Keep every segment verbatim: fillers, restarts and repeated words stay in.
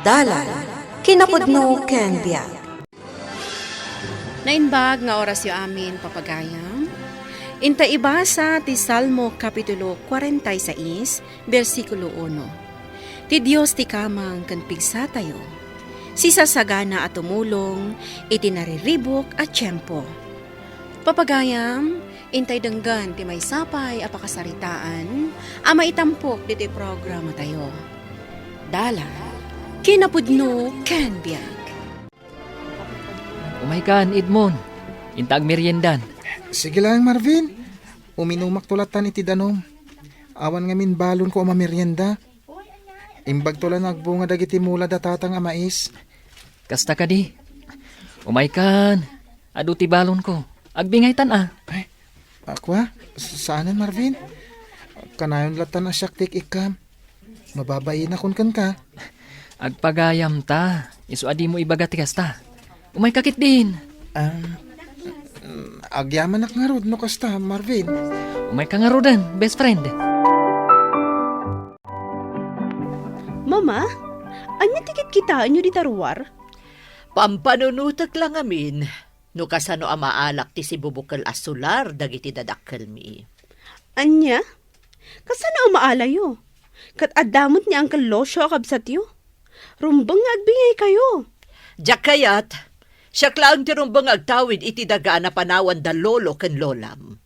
Dalan, kinapudno ken biag. Naimbag nga orasyo amin, papagayam. Inta ibasa ti Salmo Kapitulo kuarenta y seis, bersikulo uno. Ti Dios ti kamang ken pigsatayo. Sisasagana a tumulong iti nariribuk a tiempo. Papagayam, intay denggen ti maysa pay a pakasaritaan a maitampok ditoy programatayo. Dalan, kinapudno ken biag. Umaykan, Edmond. Inta agmeriendan. Sige lang, Marvin. Uminumakto lattan iti danum. Awan ngamin balonko a mamerienda. Imbagto la nga agbunga dagiti mula da tatang a mais. Kasta kadi. Umaykan. Adu ti balonko. Agbingaytan a. Ay, akua? Saanen, Marvin? Kanayon lattan a siak ti ik-ikkam. Mababainakon kenka. Agpagayam ta. Isu a dimo ibaga ti kasta. Umayka ketdin. Ah, mm, agyamanak ngarud no kasta, Marvin. Umayka ngaruden, best friend. Mama, ania ti kitkitaenyo dita ruar? Pampanunotek la ngamin no kasano a maalak ti sibubukel a solar dagiti dadakkelmi. Ania? Kasano a maalayo? Ket adda met ni Uncle Lucio a kabsatyo. Rumbeng nga agbingaykayo. Diak kayat, siak laeng ti rumbeng nga agtawid iti daga a napanawan da lolo ken lolam.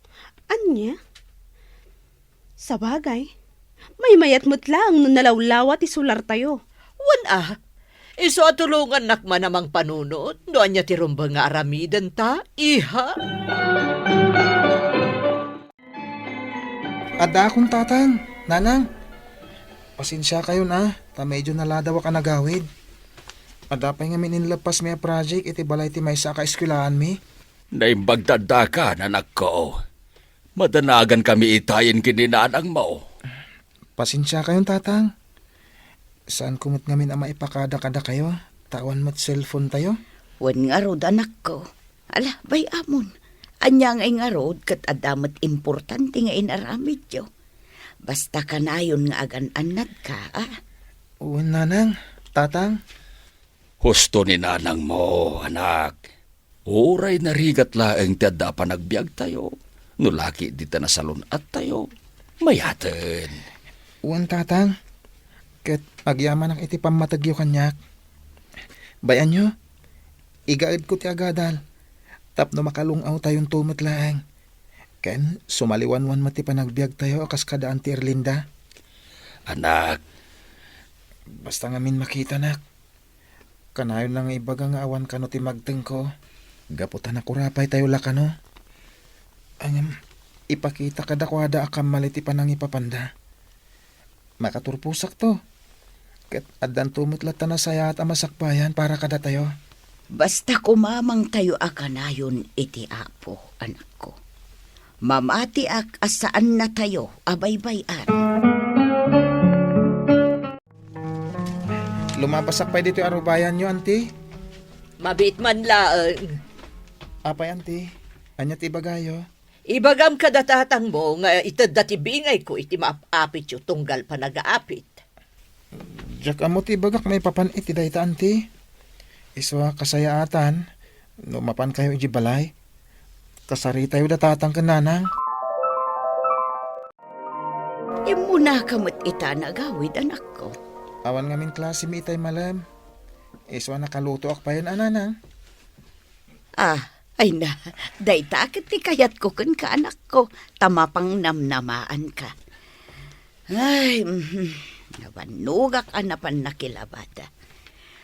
Ania? Sabagay, maymayat met laeng no nalawlawa ti solartayo. Wen a, isu a tulongannak man a mangpanunot no ania ti rumbeng nga aramidenta, iha. Addaakon, tatang, nanang. Pasensiakayon a, ta medyo naladawak a nagawid. Adda pay ngamin inleppasmi a project iti balay ti maysa a kaeskuelaanmi. Naimbag ta addaka, anakko. Madanagankami itayen ken ni nanangmo. Pasensiakayon, tatang. Saanko met ngamin a maipakada kadakayo, ta awan met cellphone-tayo. Wen ngarud, anakko. Ala, bay-amon. Ania ngay ngarud ket adda met importante nga inaramidyo. Basta kanayon nga agan-annadka, a? Wen, nanang, tatang. Husto ni nanangmo, anak. Uray narigat laeng ti adda a panagbiagtayo, no la ketdi ta nasalun-attayo, mayaten. Wen, tatang, ket agyamanak iti pammategyo kaniak. Bay-anyo, igaedko ti agadal tapno makalung-awtayonto met laeng. Ken sumaliwanwan met ti panagbiagtayo a kas kada Auntie Erlinda. Anak. Basta ngamin makitanak. Kanayon la nga ibaga nga awan kano ti magtengko. Gapu ta nakurapaytayo la kano. Ngem, ipakita kadakuada a kammal iti panangipapanda. Makaturposakto. Ket addanto met latta nasayaat a masakbayan para kadatayo. Basta kumamangtayo a kanayon iti Apo, anakko. Mamatiak a saannatayo a baybay-an. Lumapasak pay ditoy arubayanyo, Auntie. Mabiit man laeng. Apay, Auntie? Ania ti ibagayo? Ibagam kada tatangmo nga itedda ti bingayko iti maap-apityo tunggal panagaapit. Diak ammo ti ibagak maipapan iti dayta, Auntie. Isu a kasayaatan, no mapankayo idiay balay, kasaritayo da tatang ken nanang. Immunaka met ita nga agawid, anakko. Awan ngamin klasemi itay malem. Isu a nakalutoak payen a, nanang. Ah, ay na, dayta ket ti kayatko kenka, anakko, ta mapangnamnamaanka. Ay, mhm, nabannogak a napan nakilabada.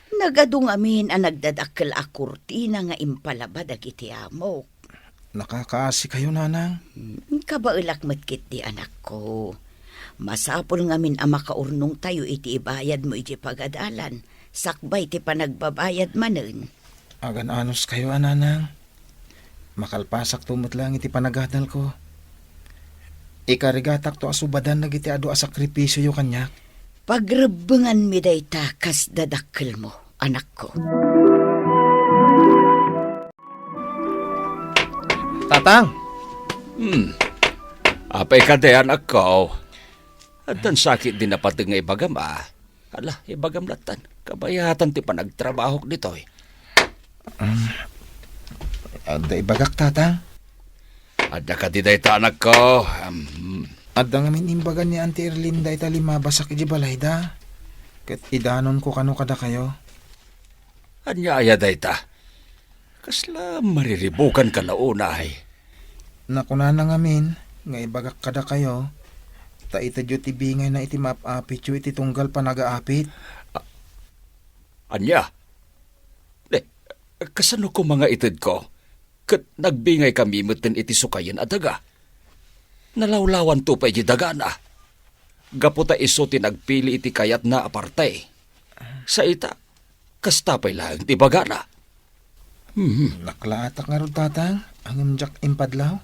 Nagadu ngamin a nagdadakkel a kurtina nga impalaba dagiti amok. Nakakaasikayo, nanang. Hmm, kabaelak met ketdi, anakko. Masapul ngamin a makaurnongtayo iti ibayadmo iti pagadalan, sakbay ti panagbabayad manen. Agan-anuskayo a, nanang. Makalpasakto met laeng iti panagadalko. Ikarigatakto a subadan dagiti adu a sakripisioyo kaniak. Pagrebbenganmi dayta kas dadakkelmo, anakko. Tatang! Hmm. Apay kadi, anakko? Addan sakit di napateg nga ibagam, a? Ala, ibagam lattan. Kabayatan ti panagtrabahok ditoy. Um, adda ibagak, Tatang? Adda kadi dayta, anakko? Um, adda ngamin imbagan ni Auntie Erlinda ita limmabasak iti balayda. Ket idanonko kano kadakayo. Ania aya dayta? Kasla mariribukanka la unay. Nakunana ngamin nga ibagak kadakayo, ta itedyo ti bingayna iti maap-apityo iti tunggal panagaapit. A-, ania? Ne, kasano koma nga itedko? Ket nagbiingaykami metten iti sukayen a daga. Nalawlawanto pay iti dagana. Gapu ta isu ti nagpili iti kayatna a parte. Sa ita, kasta pay laeng ti ibagana. Mhm. Naklaatak ngarud, Tatang, ngem diak impadlaw.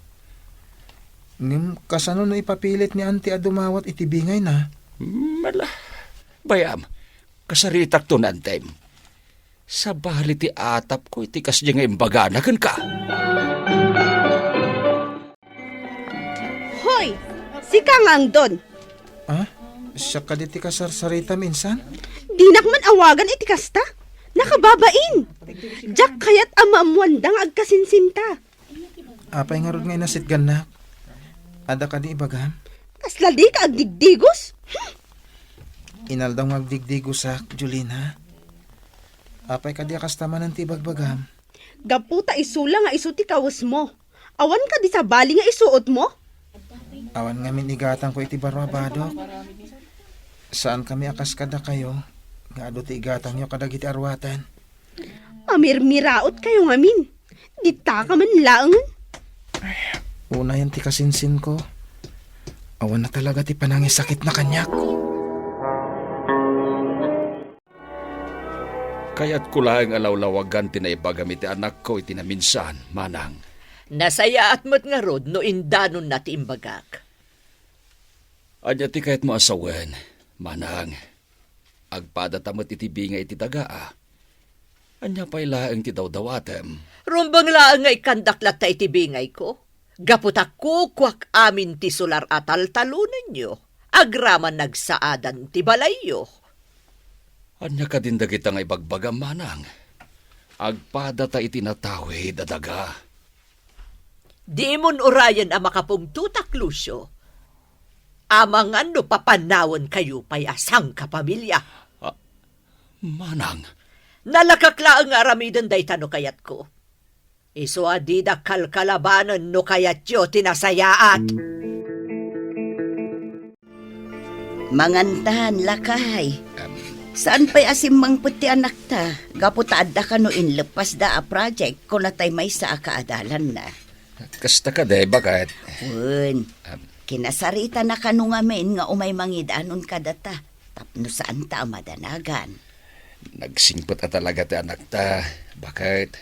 Ngem kasano no ipapilit ni Auntie a dumawat iti bingayna? Mala, bay-am, kasaritakto ni Antem. Sabali ti atapko iti kasdi nga imbagana kenka. Hoy! Sika nga angdon! Ah? Siak kadi ti kasarsaritam, insan? Dinak man awagan iti kasta. Nakababain. Diak kayat a maammoanda nga agkasinsinta. Apay ngarud nga inasitgannak? Adda kadi ibagam? Kasla dika agdigdigos? Hmm. Inaldaw nga agdigdigosak, Julina. Apay kadi a kasta manen ti ibagbagam? Gapu ta isu la nga isu ti kawesmo. Awan kadi sabali nga isuotmo? Awan ngamin igatangko iti baro a badok. Saankami a kas kadakayo nga adu ti igatangyo kadagiti aruaten. Mamirmiraot kayo ngamin. Ditaka man laengen. Ay, unayen ti kasinsinko. Awan na talaga ti panangisakitna kaniak. Kayatko laeng a lawlawagan ti naibagam iti anakko iti naminsan, manang. Nasayaat met ngarud no indanonna ti imbagak. Ania ti kayatmo a sawen, manang? Agpadata met iti bingay iti dagaa. Ania pay laeng ti dawdawatem? Rumbeng laeng nga ikkandak latta iti bingayko. Gapu ta kukuak amin ti solar a taltalonenyo, agraman nagsaadan ti balayyo. Ania kadin dagita nga ibagbagam, manang? Agpadata iti natawid a daga. Dimon urayen a makapungtotak, Lucio. Amangan no papanawenkayo pay a sangkapamilya. Ah, manang. Nalakak laeng nga aramiden dayta no kayatko. Isu a dida kalkalabanen no kayatyo ti nasayaat. Mangantan, lakay. Am. Saan pay a simmangpet ti anakta? Gapu ta adda kano inleppasda a project, kunatay maysa a kaadalanna. Kasta kadi, baket? Wen, am. Kinasaritana kano ngamin nga umay mangidanon kadata, tapno saanta a madanagan. Nagsingpet a talaga ti anakta, baket?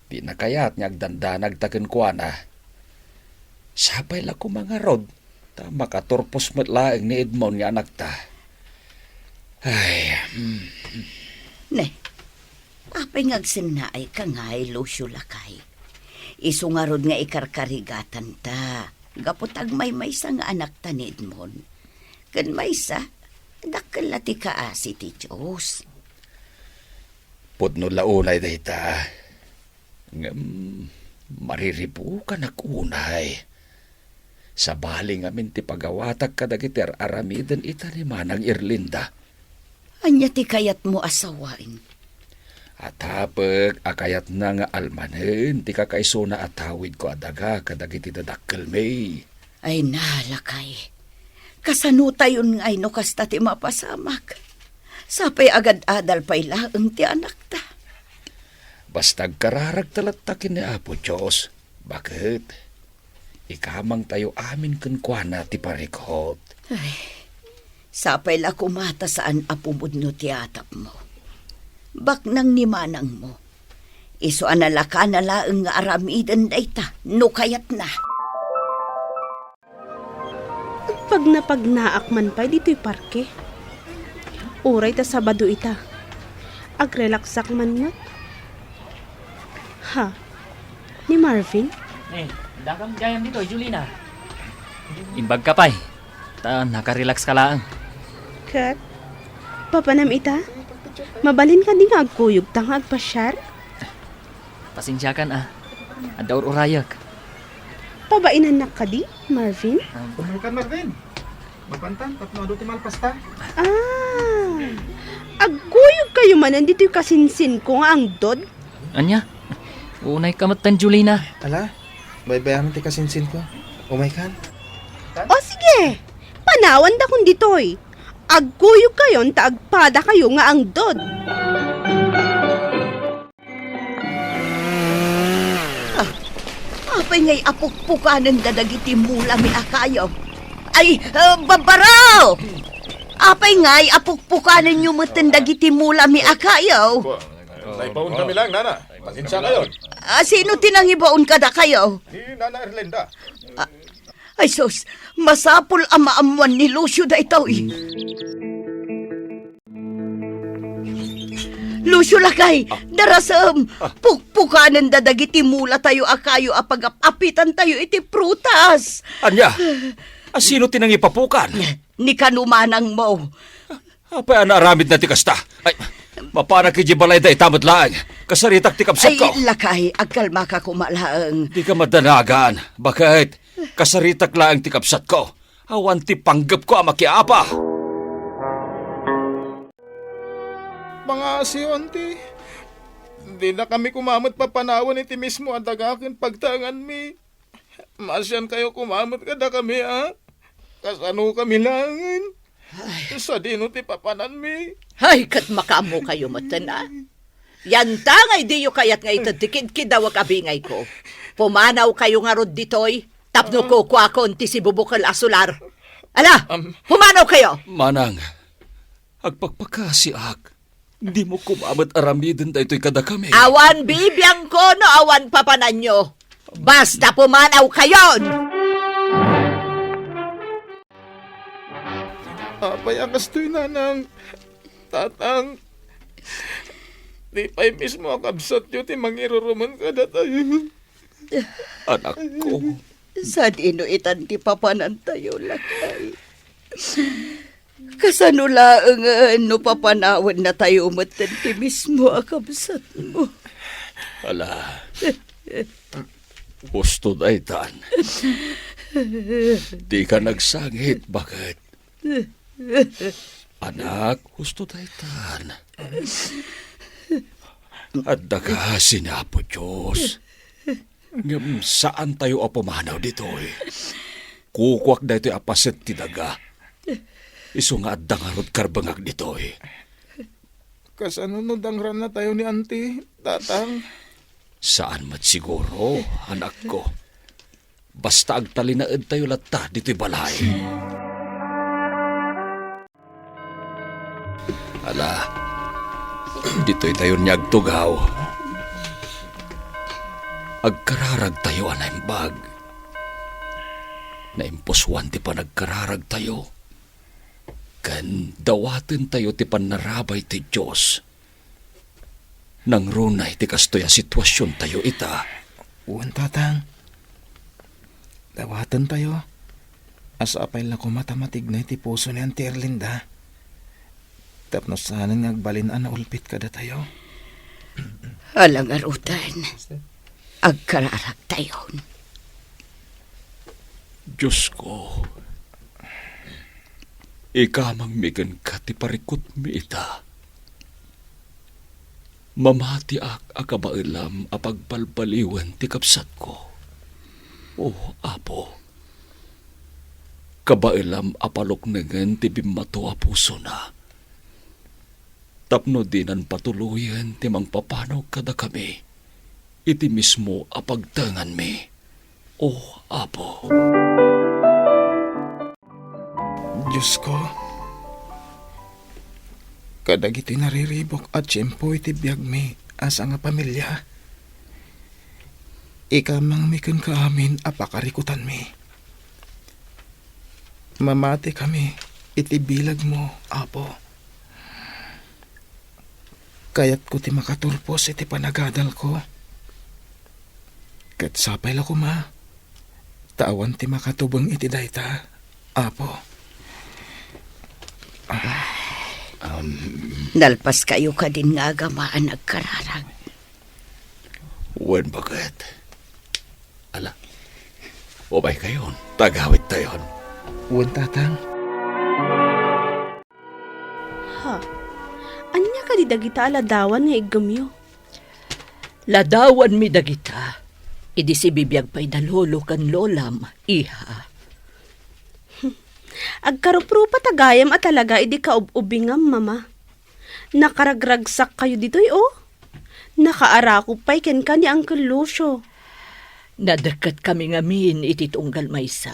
Dina kayat nga agdandanagta kenkuana. Sapay la koma ngarud, ta makaturpos met laeng ni Edmond nga anakta. Ay, hmm. Ne, apay nga agsennaayka ngay, Lucio, lakay? Isu ngarud nga ikarkarigatanta, gapu ta agmaymaysa nga anakta ni Edmond. Ken maysa, dakkel la ti kaasi ti Dios. Pudno la unay dayta. Ngem mariribukanak unay. Sabali ngamin ti pagawatak kadagiti ar-aramiden ita ni Manang Erlinda. Ania ti kayatmo a sawen? Atapek a kayatna nga almanen ti kakaisuna a tawidko a daga kadagiti dadakkelmi. Ay na, lakay. Kasanotayon ngay no kasta ti mapasamak? Sapay agad-adal pay laeng ti anakta. Basta agkararagta latta ken ni Apo Dios, baket ikamangtayo amin kenkuana ti parikot. Ay, sapay la koma ta saan a pumudno ti atapmo. Baknang ni manangmo. Isu a nalakana laeng nga aramiden dayta no kayatna. Agpagnapagnaak man pay ditoy parke. Uray ta Sabado ita, agrelaksak man met. Ha? Ni Marvin? Eh, dakam gayam ditoy, Julina. Imbagka pay, ta nakarelax ka laeng. Ket, Papanam ita? Mabalin kadi nga agkuyogta nga agpasiar? Pasensiakan a. Adda ur-urayak. Pabainannak kadi, Marvin? Umaykan, Marvin. Mapantan, tapno adu ti malpasta. Ah, agkuyogkayo manen ditoy kasinsinko nga angdod? Ania? Unayka metten, Julina. Ala, baybayamen ti kasinsinko. Umaykan. O sige, panawandakon ditoy. Agkuyogkayon ta agpadakayo nga angdod. Ah, apay ngay a pukpukanenda dagiti mulami a kayo? Ay, ah, babbaro! Apay ngay a pukpukanenyo metten dagiti mulami a kayo? Naipaon kami lang, nana. Pasensiakayon. Ah, sino ti nangibaon kadakayo? Ni Nana Erlinda. Ah, ay sus, masapul a maammuan ni Lucio daytoy. Lucio, lakay, darasem, pukpukanenda dagiti mulatayo a kayo a pagap-apitantayo iti prutas. Ania? A, sino ti nangipapukan? Ni Kano manangmo. Apay a naaramidna ti kasta? Ay, mapanak idiay balay dayta met laeng. Kasaritak ti kabsatko. Ay, lakay, agkalmaka koma laeng. Dika madanagan. Baket? Kasaritak laeng ti kabsatko. Awan ti panggepko a makiapa. Pangaasiyo, anti. Dinakami koma met papanawen iti mismo a daga ken pagtaenganmi. Maasiankayo koma met kadakami, a? Kasanokami laengen? Ay. Sadino ti papananmi? Ay, ket makaammokayo metten, a? Yanta nga idiyo kayat nga ited ti kidkidawek a bingayko. Pumanawkayo ngarud ditoy tapno kukuakon ti sibubukel a solar. Ala, pumanawkayo! Manang, agpakpakasiak. Dimo koma met aramiden daytoy kadakami. Awan bibiangko no awan papananyo. Basta pumanawkayon! Apay a kastoy, nanang, tatang, di pay mismo a kabsatyo ti mangirurumen kadatayo? Anakko. Sadino itan ti papanantayo, lakay? Kasano laengen no papanawennatayo metten ti mismo a kabsatmo? Ala, husto daytan. Dika nagsangit, baket? Anak, husto daytan. Adda kaasi ni Apo Dios. Ngem saantayo a pumanaw ditoy. Kukuak daytoy a paset ti daga. Isu nga adda ngarud karbengak ditoy. Kasano no dangrannatayo ni Anti, Tatang? Saan met siguro, anakko. Basta agtalinaedtayo latta ditoy balay. Ala, ditoytayo ni agtugaw. Agkararagtayo a naimbag. Naimpusuan ti panagkararagtayo. Ken dawatentayo ti pannarabay ti Dios. Nangruna iti kastoy a situasiontayo ita. Wen, Tatang. Dawatentayo. Sapay la koma ta matignay ti puso ni Auntie Erlinda. Tapno saanen nga agbalin a naulpit kadatayo. Ala ngaruden, agkararagtayon. Diosko, ikamangmi kenka ti parikutmi ita. Mamatiak a kabaelam a pagbalbaliwen ti kabsatko. O Apo, kabaelam a paluknengen ti bimmato a pusona, tapno dinan patuloyen ti mangpapanaw kadakami iti mismo a pagtaenganmi, O Apo. Diosko, kadagiti nariribuk a tiempo iti biagmi a sangapamilia, ikamangmi kenka amin a pakarikutanmi. Mamatikami iti bilegmo, Apo. Kayatko ti makaturpos iti panagadalko. Ket sapay la koma ta awan ti makatubeng iti dayta, Apo. Ah. Nalpaskayo kadin nga agamaan agkararag. Wen, baket. Ala, umaykayon, ta agawidtayon. Wen, Tatang. Ha? Ania kadi dagita a ladawan nga iggemyo? Ladawanmi dagita idi sibibiag pay da lolo ken lolam, iha. Agkaruprupa ta gayam a talaga idi kaub-ubingam, Mama. Nakaragragsakkayo ditoy, o? Nakaarakop pay kenka ni Uncle Lucio. Nadekketkami ngamin iti tunggal maysa.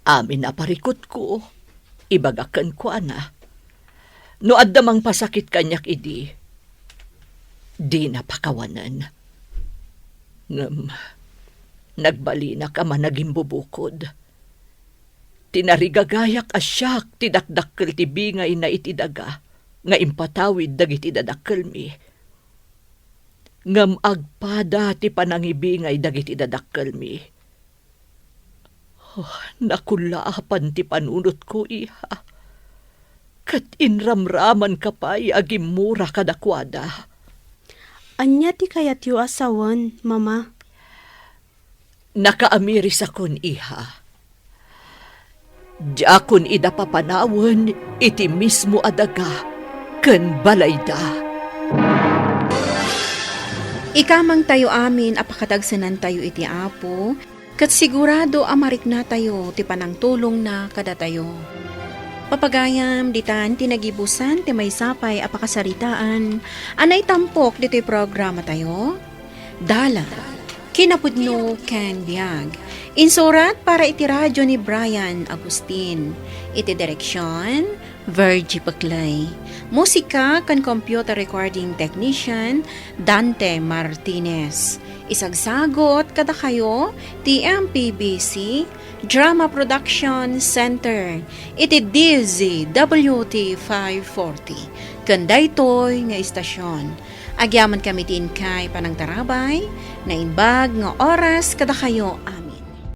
Amin a parikutko, ibagak kenkuana. No adda mangpasakit kaniak idi, dina pakawanen. Ngem nagbalinak a managimbubukod. Tinarigagayak a siak ti dakdakkel ti bingayna iti daga nga impatawid dagiti dadakkelmi. Ngem agpada ti panangibingay dagiti dadakkelmi. Oh, nakullaapan ti panunotko, iha. Ket inramramanka pay a gimmura kadakuada. Ania ti kayatyo a sawen, Mama? Nakaamirisakon, iha. Diakon ida papanawen iti mismo a daga ken balayda. Ikamangtayo amin a pakadagsenantayo iti Apo, ket sigurado a mariknatayo ti panangtulongna kadatayo. Papagayam, ditan ti nagibusan ti maysa pay a pakasaritaan a naitampok ditoy programatayo. Dalan, kinapudno ken biag. Insurat para iti radyo ni Brian Agustin. Iti direksion, Virgie Peclay. Musika ken computer recording technician, Dante Martinez. Isagsagot kadakayo ti M P B C Drama Production Center iti D Z W T five forty. Ken daytoy nga istasion, agyamankami ti inkay panangtarabay, naimbag nga oras kadakayo amin.